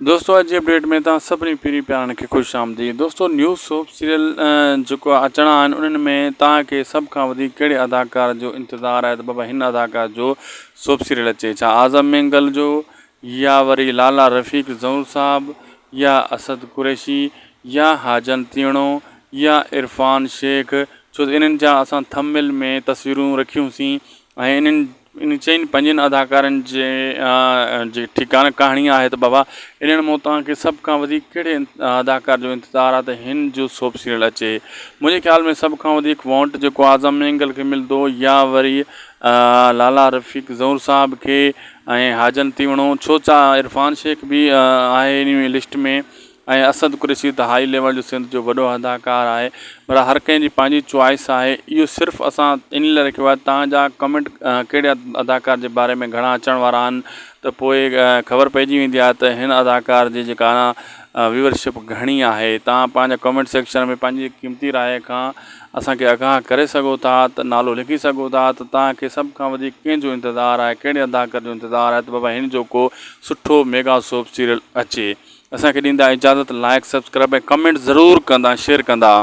دوستو اڄ جي اپڊيٽ ۾ توهان سڀني پيري پيارن کي خوش آمديد دوستو نيو سوپ سيريل جيڪو اچڻا آهن انهن ۾ توهان کي سڀ کان وڌيڪ ڪهڙي اداڪار جو انتظار آهي ته بابا هن اداڪار جو سوپ سيريل اچي ڇا اعظم مينگل جو يا وري لالا رفيق زئور صاحب يا اسد قريشي يا حاجن تيڻو يا عرفان شيخ ڇو ته انهن جا اسان ٿمبنيل ۾ تصويرون رکيون سين ۽ انهن انهن چئن پنجن اداڪارن جي جي ٺڪاڻي ڪهاڻي آهي ته بابا انهن مون توهان کي سڀ کان وڌيڪ ڪهڙي اداڪار جو انتظار آهي ته هن جو سوپ سيريل اچي منهنجي خيال ۾ سڀ کان وڌيڪ وونٽ جيڪو اعظم مينگل کي ملندو يا وري لالا رفيق زئور صاحب کي ۽ حاجن تيوڻو ڇو ڇا عرفان شيخ به آهي ان لسٽ ۾ ۽ اسد قريشي ته هائي ليول جو سنڌ جو وڏو اداڪار آهي پر هر ڪنهن جي پنهنجي چوائس آهي اهو صرف اسان ان لاء رکيو آهي توهان جا ڪمينٽ ڪهڙي اداڪار جي باري ۾ گهڻا اچڻ وارا آهن ته پوء خبر پئجي ويندي آهي ته هن اداڪار جي جيڪا ويورشپ گهڻي آهي توهان پنهنجا ڪمينٽ سيڪشن ۾ پنهنجي قيمتي راء کان اسان کي آگاهه ڪري سگهو ٿا ته نالو لکي سگهو ٿا ته توهان کي سڀ کان وڌيڪ ڪنهن جو انتظار آهي ڪهڙي اداڪار جو انتظار آهي ته بابا هن جو ڪو سٺو ميگا سوپ سيريل اچي اسان کي ڏيندا اجازت لائڪ سبسڪرائب ۽ ڪمينٽ ضرور ڪندا شيئر ڪندا.